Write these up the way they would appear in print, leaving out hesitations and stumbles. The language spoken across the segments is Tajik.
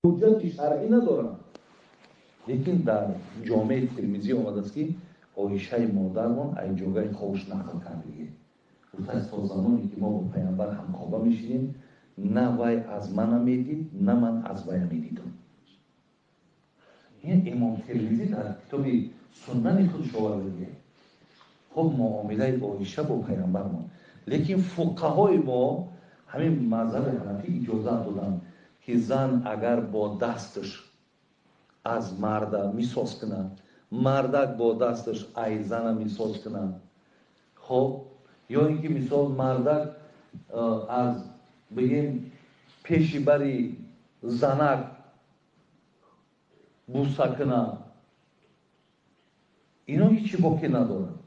Ҳуҷҷати шаръӣ надоранд. Лекин дар Ҷомеи Термизӣ омадааст, ки Оишаи модармон ай ҷогаи хобш нақл кардагӣ. Гуфтааст, то замоне ки мо бо паямбар ҳамхоба мешидем, на вай аз мана медид, на ман аз вая медидам. Ин Имом Термизӣ дар китоби Суннани худш овардагӣ. Хуб, муомилаи Оиша бо паямбармон. Лекин фуқаҳои мо ҳамин мазҳаби ҳанафӣ иҷозат доданд, ки зан агар бо дасташ аз марда мисоз кунад, мардак бо дасташ ай зана мисоз кунад, хоб, ё ин ки мисол мардак аз бигем пеши бари занак буса кунад, ино ҳичи боке надорад.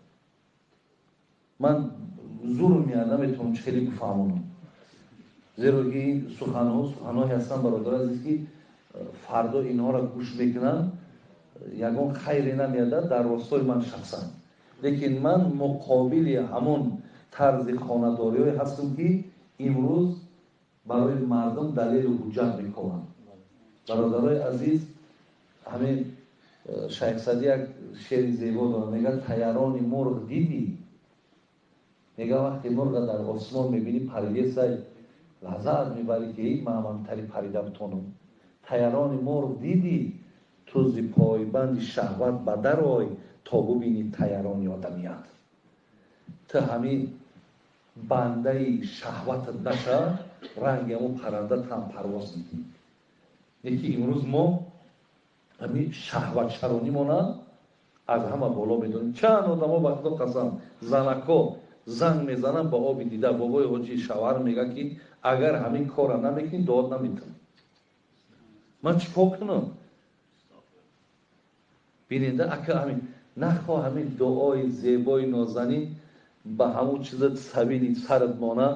Ман зур меяд, наметавонам чӣ хеле бифаҳмонам, зеро ки ин суханҳо суханҳое ҳастанд, бародар азиз, ки фардо инҳоро гӯш мекунанд, ягон хайре намеядад дар ростои ман шахсан. Лекин ман муқобили ҳамон тарзи хонадориҳое ҳастам, ки имрӯз барои мардум далелу ҳуҷҷат мекунанд. Бародарои азиз, ҳамин Шайх Саъдӣ як шеъри зебо дорад, мегӯяд: таярони мурғ дидӣ? Мегӯяд, вақте мурға дар осмон мебинӣ, паридесай, лаззат мебарӣ, ки ман ҳамтари парида битонам. Таярони мурғ дидӣ? Ту зи пойбанди шаҳват ба дар ой, то бубинӣ таярони одамият. Ту ҳамин бандаи шаҳватат наша, ранги ҳамон парранда там парвоз мекунӣ. Лекин имрӯз мо ҳамин шаҳватшаронимона аз ҳама боло медонем. Чанд одамо, ба Худо қасам, занако занг мезананд ба оби дида: бобои ҳоҷӣ, шавҳар мега, ки агар ҳамин корра намекунӣ, дуот наметавонӣ. Ман чӣ кор кунам? Бинеда, ака, ҳамин нахоҳ ҳамин дуои зебои нозанин ба ҳамун чиза сабили сарат мона,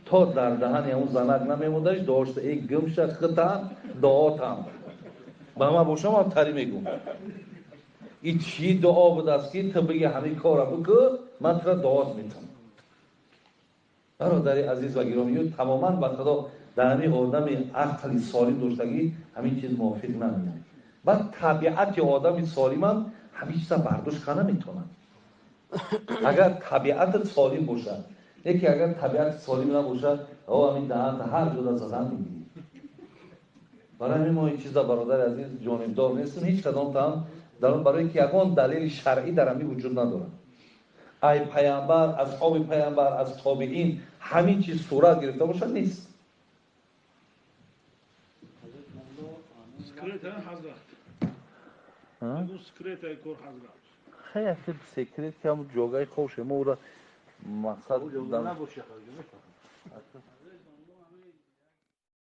то дар даҳани ҳамун занак намемондаш, дуошта эй гумша хитам дуотам. Ба ман бошам ҳам тари мегум. И чӣ дуо будааст, ки ту биги ҳамин корра бикӯ, ман тура дуот метавонам. Бародари азиз ва гиромӣ, тамоман ба Худо дар ҳамин одами ақли солим доштагӣ ҳамин чиз мувофиқ намеяд. Баъд табиати одами солимам ҳамин чиза бардошт карда наметавонад. Агар табиатат солим бошад, яке агар табиати солим набошад, о ҳамин даҳанта ҳар ҷода задан мегирӣ. Барои ҳамин мо ин чиза, бародари азиз, ҷонибдор нестем, ҳеҷ кадом там дар он, барои ки ягон далели шаръӣ дар ҳамин вуҷуд надорад. Ай паямбар, асҳоби паямбар, аз тобиин ҳамин чиз сурат гирифта бошад, нест. Хеле секрет ки ҳамун ҷогаи хобше мо ура мақсад набошад.